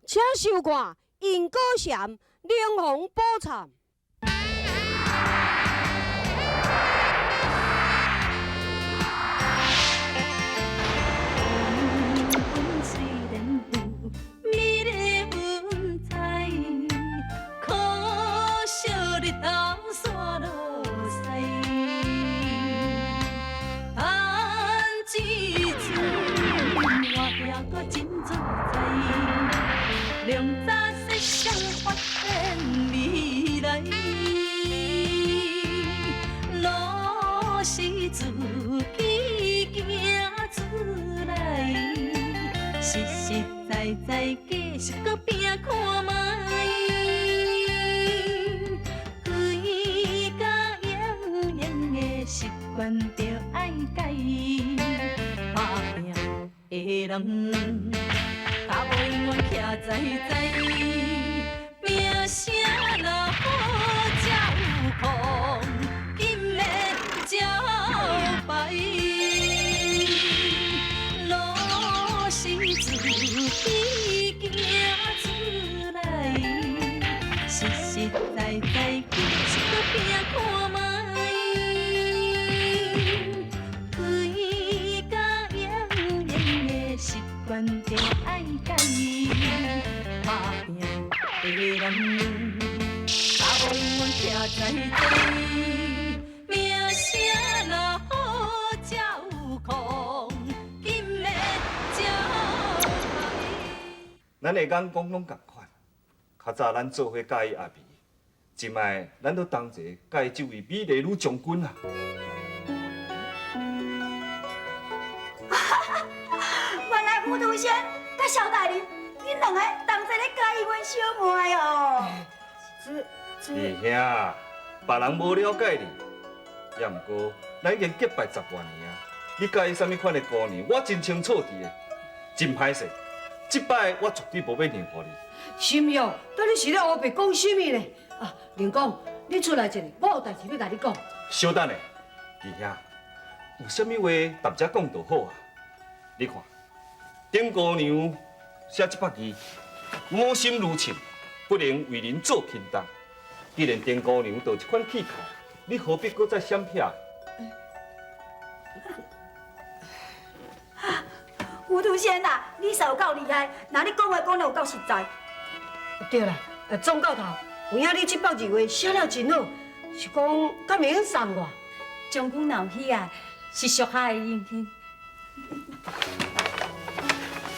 請收看《鶯歌禪靈皇寶懺》。咱的眼光攏仝款，較早咱做伙佮意阿美，這擺咱都同齊佮意這位美麗女將軍啊！原來糊塗仙佮蕭大人，恁兩个同齊咧佮意阮小妹哦。這這，二兄，別人無了解你，也毋過咱已經結拜十外年啊，你佮意啥物款的姑娘，我真清楚佇的，真歹勢。這擺我絕對無欲讓予你。心玉，到底是咧烏白講啥物咧？啊，靈公，你出來一下，我有代誌欲共你講。稍等下，二兄，有啥物話沓遮講就好啊。你看，丁姑娘寫這幅字，我心如衾，不能為人做輕重。既然丁姑娘就這款氣概，你何必閣再閃避？糊塗仙啊，你實有夠厲害，若你講話講得有夠實在。對啦，總教頭，有影你這幅字畫寫了真好，是講敢會用送我？將軍若有喜愛，是屬下的榮幸。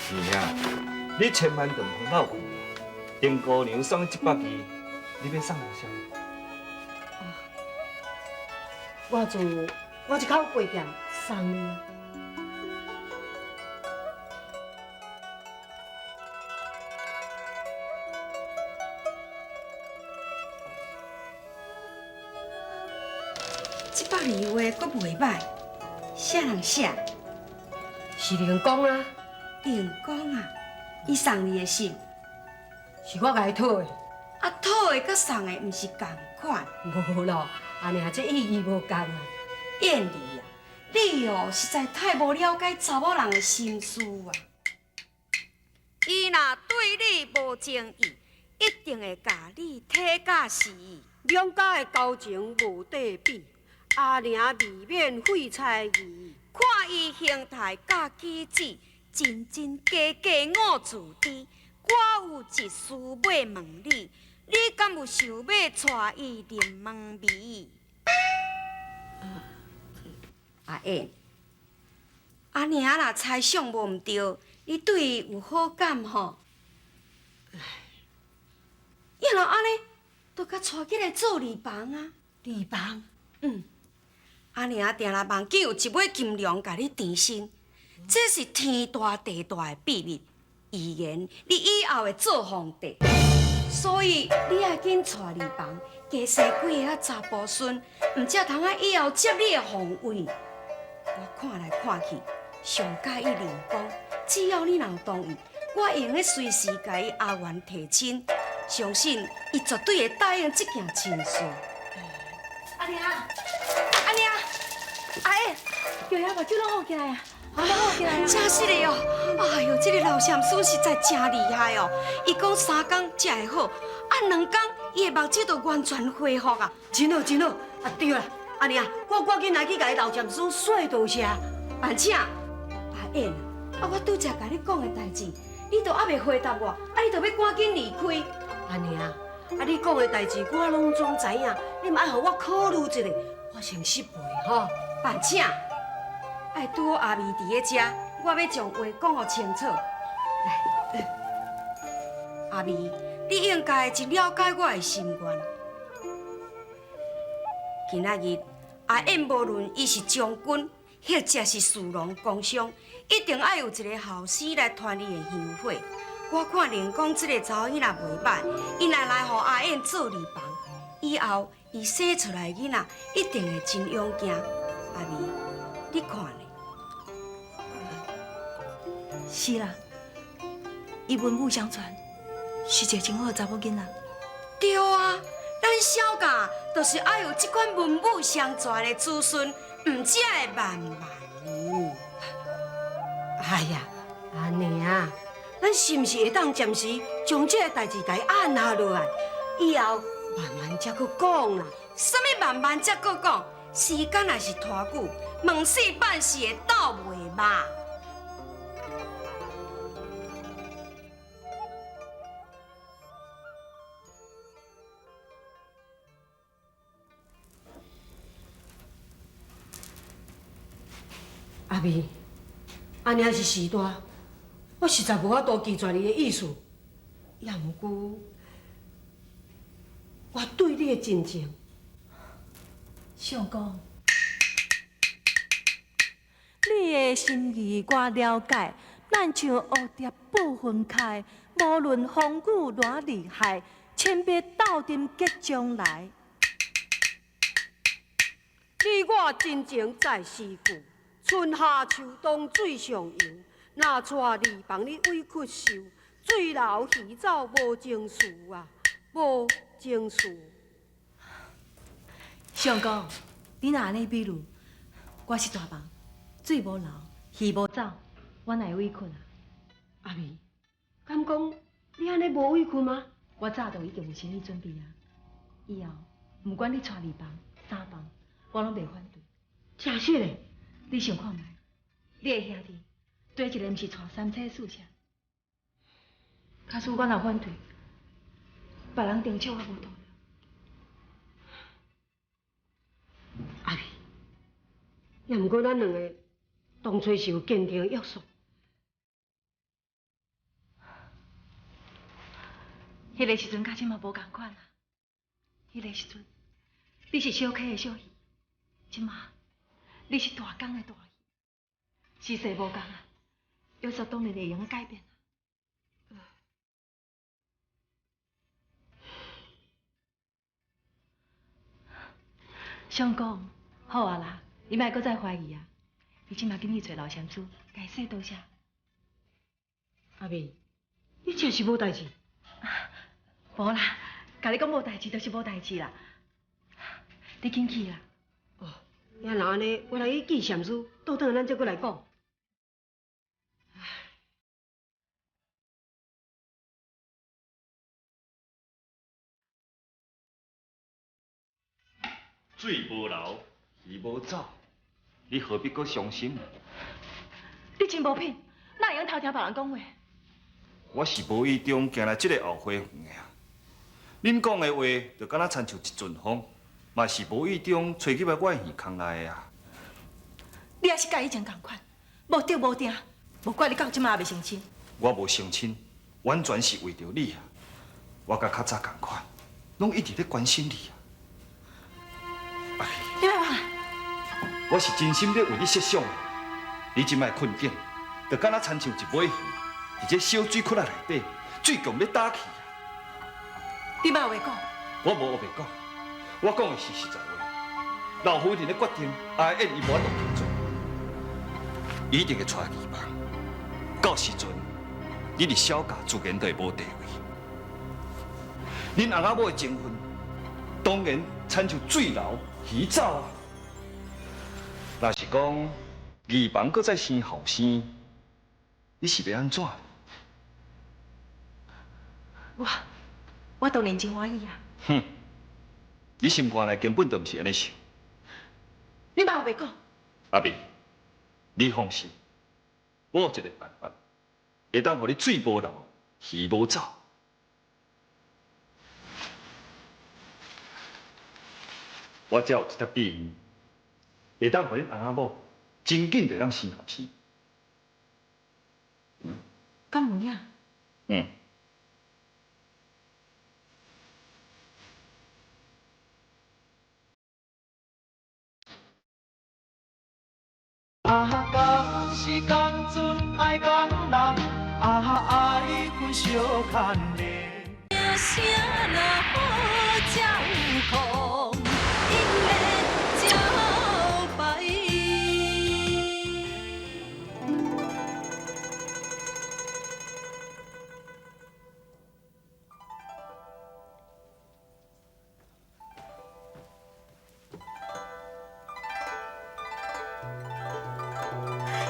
二兄，你千萬毋通浪費。丁姑娘送你這幅字，你欲送予啥？我做我這口粿店送你。這幅字畫閣袂䆀，啥人寫？是靈公啊！靈公啊，伊送你的信，是我共伊討的。啊，討的佮送的毋是仝款。無咯，按呢啊，這意義無仝啊。燕兒啊，你哦實在太無了解查某人的心思啊。伊若對你無情意，一定會共你體甲死。兩家的交情無得比，阿娘未免費猜疑。看伊形態佮舉止，真真假假我自知。我有一事欲問你，你敢有想欲娶伊入門楣？阿燕，阿娘若猜想無毋對，你對伊有好感吼？伊若按呢，就共娶起來做二房啊！二房？嗯。阿娘定定夢見有一尾金龍共你纏身，這是天大地大的秘密，預言你以後會做皇帝，所以你愛緊娶二房，加生幾个仔查埔孫，毋才通仔以後接你的皇位。我看來看去，上佮意靈公，只要你若有同意，我會用得隨時共伊阿元提親，相信伊絕對會答應這件親事。阿娘，阿娘，阿燕，叫遐目睭攏烏起來啊！真实的哦！哎哟，这个老禅师实在真厉害哦！伊讲三工才会好，啊两工伊的目睭就完全恢复啊！真好真好，啊对啦，按呢啊，我赶紧来去共伊老禅师说多谢。而且阿燕，啊我拄才共你讲的代志，你都犹未回答我，啊你就欲赶紧离开。按呢啊，啊你讲的代志我拢总知影，你嘛爱予我考虑一下，我先失陪吼。而且，爱拄好阿美伫咧遮，我欲将话讲予清楚。来，阿美，你应该真了解我的心愿。今仔日阿燕无论伊是将军，或者是士农工商，一定爱有一个后生来传伊的香火。我看连讲这个查某囡仔袂䆀，伊若来予阿燕做二房，以后伊生出来的囡仔一定会真勇健。阿美，你看呢？是啦，伊文武双全，是一个真好的查某囡仔。对啊，咱小家就是爱有这款文武双全的子孙，毋才会慢慢呢。哎呀，按呢啊，咱是毋是会当暂时将这个代志共伊按下落来，以后慢慢才阁讲啦。啥物慢慢才阁讲？时间若是拖久，问死办事会斗袂嘛。阿美，按呢是时大，我实在无法度拒绝你的意思。也毋过，我对你的真情，相公，你的心意我了解，咱像蝴蝶不分开，无论风雨偌厉害，千别斗阵结将来。你我真情在世故，春夏秋冬水上游。若娶二房你委屈受，水流鱼走无情事啊，无情事。相公，你若按呢比喻，我是大房，水无流，鱼无走，我哪会委屈啊？阿美，敢讲你按呢无委屈吗？我早就已经有心理准备啊，以后毋管你娶二房、三房，我拢袂反对。真实的？你想看觅，你的兄弟缀一个毋是娶三妻四妾，假使我若反对，别人定笑我无道理。阿美，也毋过咱两个当初是有坚定的约束。彼个时阵佮这嘛无仝款啊。彼个时阵，你是小溪的小鱼，这马你是大江的大鱼，时势无仝啊，约束当然会用得改变。相公，好啊啦，你莫阁再怀疑啊！你这马紧去找老禅师，共伊说多谢。阿美，你真是无代志？无啦，共你讲无代志就是无代志啦。你紧去啦。哦，若按呢，我来去见禅师，倒转来咱再阁来讲。水无流，鱼无走，你何必阁伤心？你真无品，哪会用偷听别人讲话？我是无意中行来这个后花园的啊。恁讲的话，就敢若亲像一阵风，嘛是无意中吹入来我的耳空内的啊。你也是佮以前仝款，无得无定，无怪你到这马也袂成亲。我无成亲，完全是为著你啊！我佮较早仝款，拢一直咧关心你啊。你莫忘，我是真心咧为你设想的。你这摆困境，就敢若亲像一尾鱼，伫这小水窟仔内底，水强欲打去啊！你莫话讲，我无乌白讲，我讲的是实在话。老夫人的决定，阿燕伊无法度拒绝，伊一定会娶二房。到时阵，你伫小家自然就会无地位。恁翁仔某的情分，当然亲像水流鱼走啊。若是讲二房阁再生后生，你是欲按怎？我当然真欢喜啊！哼，你心肝内根本就毋是按呢想。你莫有白讲。阿明，你放心，我有一个办法，会当予你水无流，鱼无走。我这有一粒避孕，会当予恁翁仔某真紧就当生后生。敢有影？嗯。啊，共是共阵爱共人，啊，爱阮相牵的。声若好才有空，姻缘才白。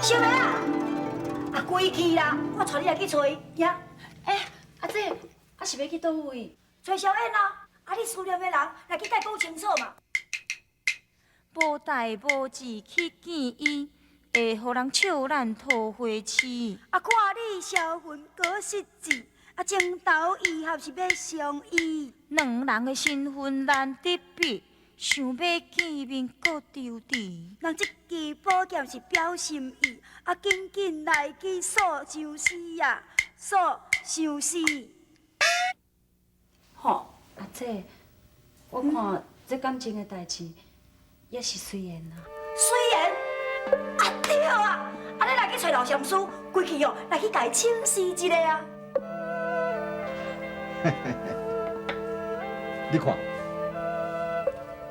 小妹啊，啊归去啦，我带你来去揣，行。欸，阿姐，啊是欲去佗位？揣小燕啊，啊你思念的人来去共讲清楚嘛。无代无志去见伊，会予人笑咱桃花痴。啊，看你销魂阁失志，啊情投意合是欲相依。两人的身份难得比，想欲见面阁惆怅。人这支宝剑是表心意，啊紧紧来去诉相思啊，诉相思。吼，阿姐，我看这感情的代志也是随缘啊。随缘？啊对啊，啊你来去揣老禅师，规气哦来去共伊请示一下啊。你看，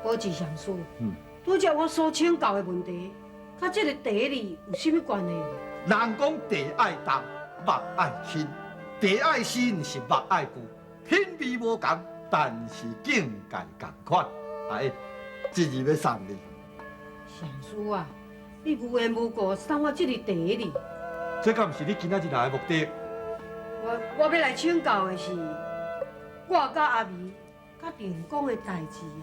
宝志禅师，拄才我所请教的问题，佮这个茶字有啥物关系？人讲茶爱重，木爱轻，茶爱新是木爱旧，品味无仝，但是境界仝款。哎，这字欲送你。禅师啊，你无缘无故送我这个茶字，这敢毋是你今仔日来的目的？我欲来请教的是，我佮阿弥佮定公的代志啊。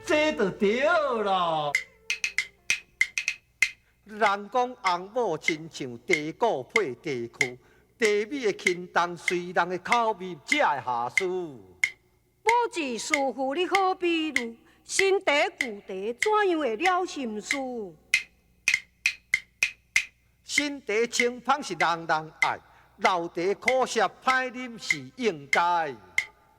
这就对咯。人讲翁某亲像茶果配茶蛆，茶米的轻重随人的口味才会下输。宝志师傅，你好比喻，新茶旧茶怎样会了心事？新茶清芳是人人爱，老茶苦涩歹啉是应该。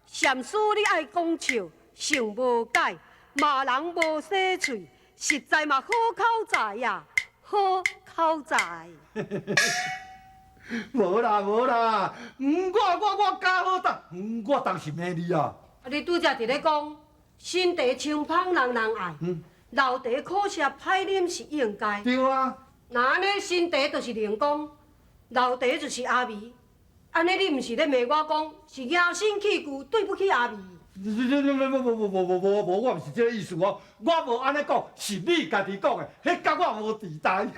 禅师，你爱讲笑，想无解，骂人无洗喙，实在嘛好口才呀，好口才。无啦无啦，我教好当，我当是骂你啊。啊，你拄才伫咧讲，新茶清芳人人爱，老茶苦涩歹啉是应该。对啊。若按呢，新茶就是灵光，老茶就是阿弥。按呢，你毋是咧骂我讲是野心气旧，对不起阿弥。无无无无无无，我毋是这个意思哦，我无按呢讲，是你家己讲的，彼佮我无伫代。你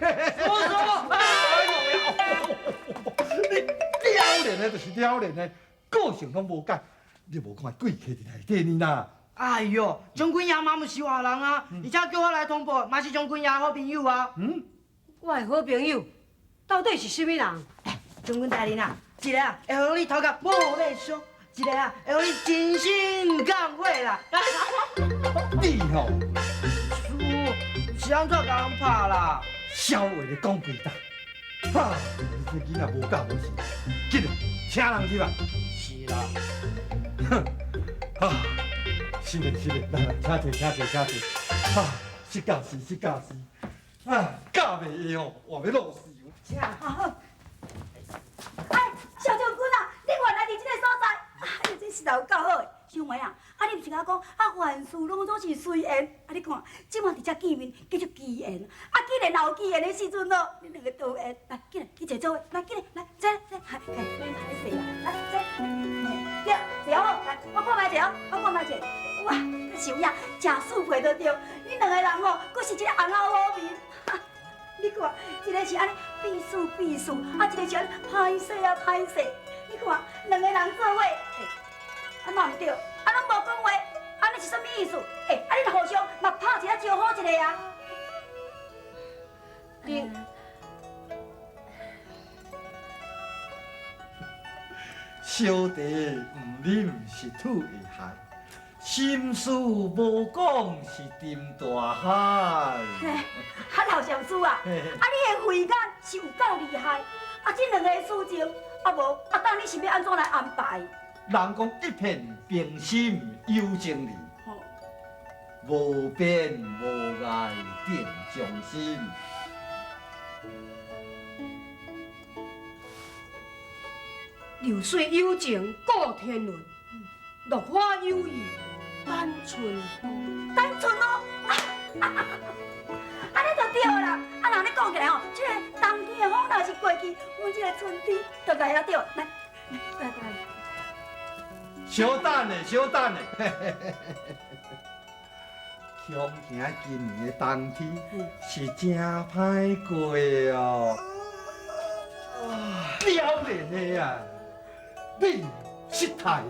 了然的，就是了然的，个性拢无改，你无看贵客伫内底呢啦。哎哟，将军爷嘛毋是外人啊，而且叫我来通报，嘛是将军爷好朋友啊。嗯，我的好朋友到底是啥物人？将军大人啊，一个啊会予你头壳无欲伤，一个啊会予你真心感悔啦。你吼，师傅是按怎共人拍啦？痟话咧讲规搭，哈！你这囡仔无教无是，紧来请人入来。是啦。哼，啊，是的，是的，来来，请坐，请坐，请坐。啊，失教是失教是，啊，教袂会吼，活欲落死。请。好。哎，小将军啊，你原来伫这个所在，哎呦，这实在有够好的。小妹啊，啊你毋是共我讲，啊凡事拢总是随缘，啊你看，这马伫遮见面叫做机缘，啊既然若有机缘的时阵咯，恁两个都有缘，来，进来去坐做伙，来进来，来坐坐，来，免歹势啦，来坐，对，坐好，来，我看觅者哦，我看觅者，哇，这是有影，食四皮都对，恁两个人吼，阁是这个红仔好面，你看，一个是按呢彼此彼此，啊，一个是按呢歹勢啊歹勢。你看，兩个人做伙，欸，啊嘛毋對，啊攏無講話，按呢是啥物意思？欸，啊恁互相嘛拍一下招呼一下啊。你小弟毋啉是吐會害，心事無講是沉大海。啊，老上司啊，啊你的慧眼是有夠厲害，啊這兩个事情，啊無，啊當你是欲按怎來安排？人講一片冰心有情人，無邊無礙定將心。流水有情顧天倫，落花有意等春風。等春風，按呢就對啦。啊，若按呢講起來吼，這個冬天的風若是過去，阮這個春天就來啊對。來，來，過來過來。小等下，小等下。恐驚今年的冬天是真歹過哦。了然的啊！你失態啦！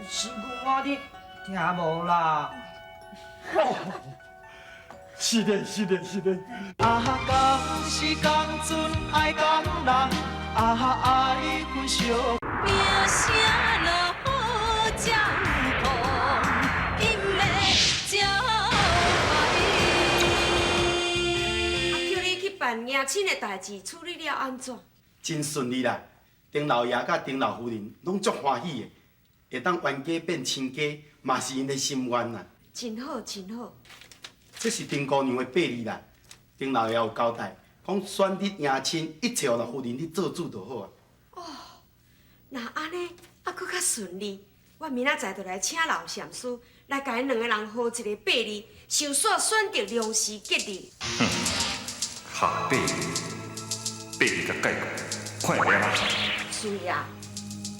是講我咧聽無啦。是的，是的，是的。啊，共時共陣愛共人，啊愛分相。名聲若好才有空，音樂才有啊，叫你去辦迎親的代誌，處理了按怎？真順利啦！丁老爺佮丁老夫人攏足歡喜的，會當冤家變親家，嘛是𪜶的心願啦。真好，真好。這是丁姑娘的八字啦，丁老爺有交代，講選日迎親，一切予老夫人你做主就好啊。哦，若按呢，猶閣較順利。我明仔載就來請老禪師來共𪜶兩個人合一个八字，想煞選擇良時吉日。哼，下八字，八字共解過，看會了嗎？是啊，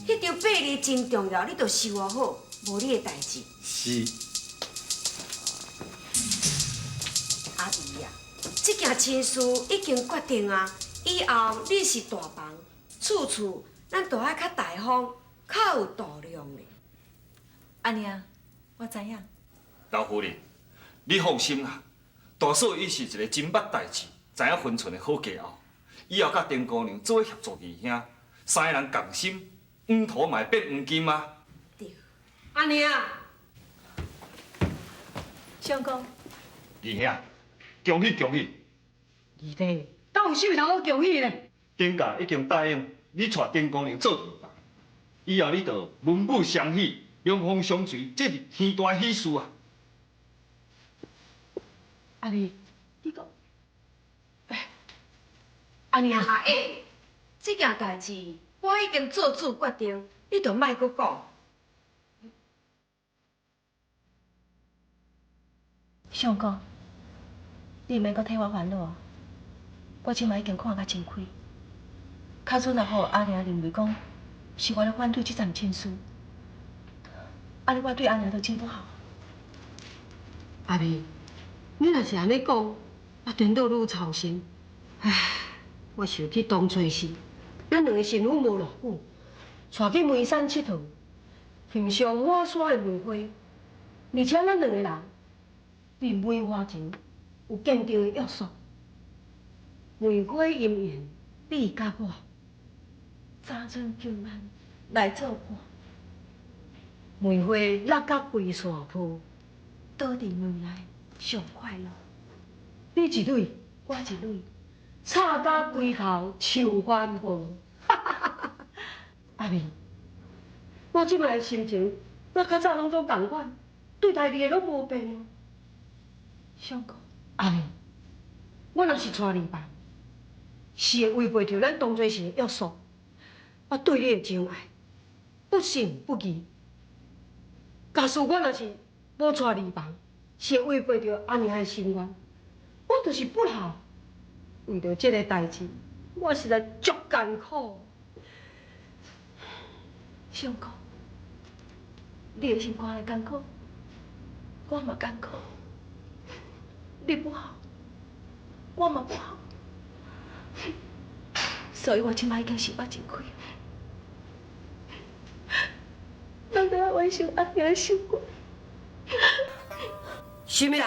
彼張八字真重要，你著收好，無你的代誌。是。阿姨啊，這件親事已經決定啊，以後你是大房，處處咱都愛較大方，較有度量咧。阿娘，我知影。老夫人，你放心啦，大嫂伊是一个真捌代誌、知影分寸的好家后，以後佮丁姑娘做伙協助二兄，三个人仝心，黃土嘛會變黃金啊。對。阿娘，相公。二兄，恭喜恭喜！二弟，敢有啥物通好恭喜呢？丁家已經答應你娶丁姑娘做二房，以後你就文武雙喜，兩方相隨，這是天大喜事啊！阿妹，你講，哎，阿娘，阿欸，這件代誌我已經做主決定，你就莫閣講。相公，你毋免閣替我煩惱啊！我這擺已經看甲真開，假使若予阿娘認為講是我咧反對這層親事，按呢我對阿娘就真不好。阿妹，你若是按呢講，我顛倒愈操心。唉，我想起當初時，咱兩个新婚無偌久，帶去梅山𨑨迌，欣賞滿山的梅花，而且咱兩个人對梅花情有堅定的約束。梅花姻緣，你佮我，早春秋晚來做伴。梅花落甲規山坡，倒佇梅內上快樂。你一蕊，我一蕊，插甲規頭樹翻風。阿明，我這擺的心情，我較早攏總仝款，對代誌的攏無變啊。相公，阿明，我若是娶二房，是會違背著咱當初時的約束。我對你的情愛，不信不疑。假使我若是無娶二房，是會違背著阿娘的心願，我就是不孝。為著這个代誌，我實在足艱苦。相公，你的心肝會艱苦，我嘛艱苦。你不好，我嘛無好，所以我這擺已經心腹真開。咱都愛完成阿兄的心願。啥物人？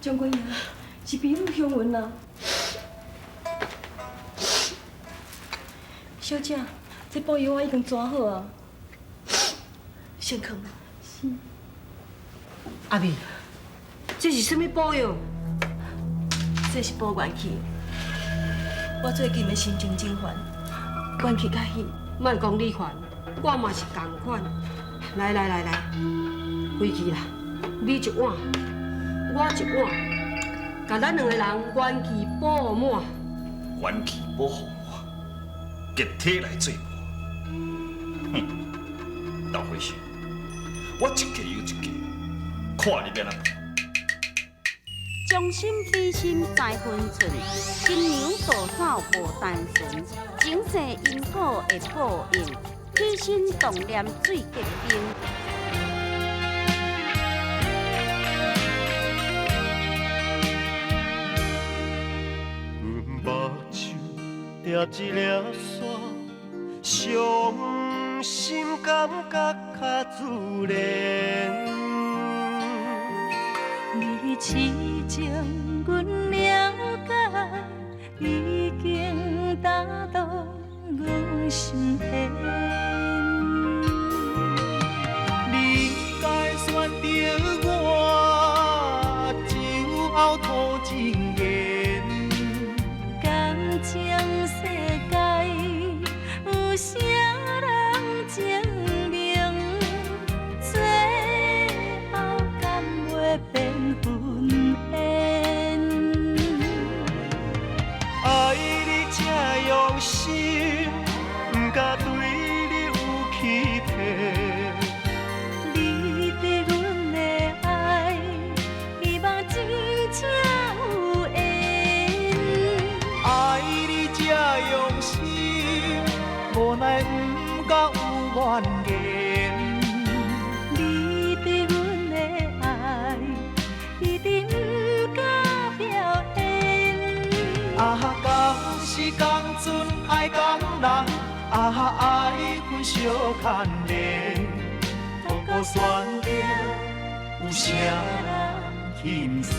將軍爺，是婢女香雲啊。小姐，這補藥我已經抓好啊。先囥。是。阿美，這是啥物補藥？這是補元氣。我最近的心情真煩，元氣較虛。莫講你煩，我嘛是仝款。來來來來，回去啦。你一碗，我一碗，共咱兩個人元氣補滿。元氣補滿，集體來做伴。哼，老和尚，我一計又一計，看你欲按怎辦。將心比心知分寸，新娘渡走無單純，前世因果會報應，起心動念水結冰。阮目睭掠一粒沙，傷心感覺較自然。你痴情，阮了解，已經打動阮心弦。你該選擇我，酒後吐真言。感情世界有啥人證明？最後敢袂變分緣？愛你這用心，不敢對你有欺騙。你對阮的愛，希望真正有緣。愛你這用心，無奈不敢有怨言。你對阮的愛，一定不敢表演。啊，共時共陣愛仝人，啊，愛恨相牽連，透過選擇有啥人欣賞？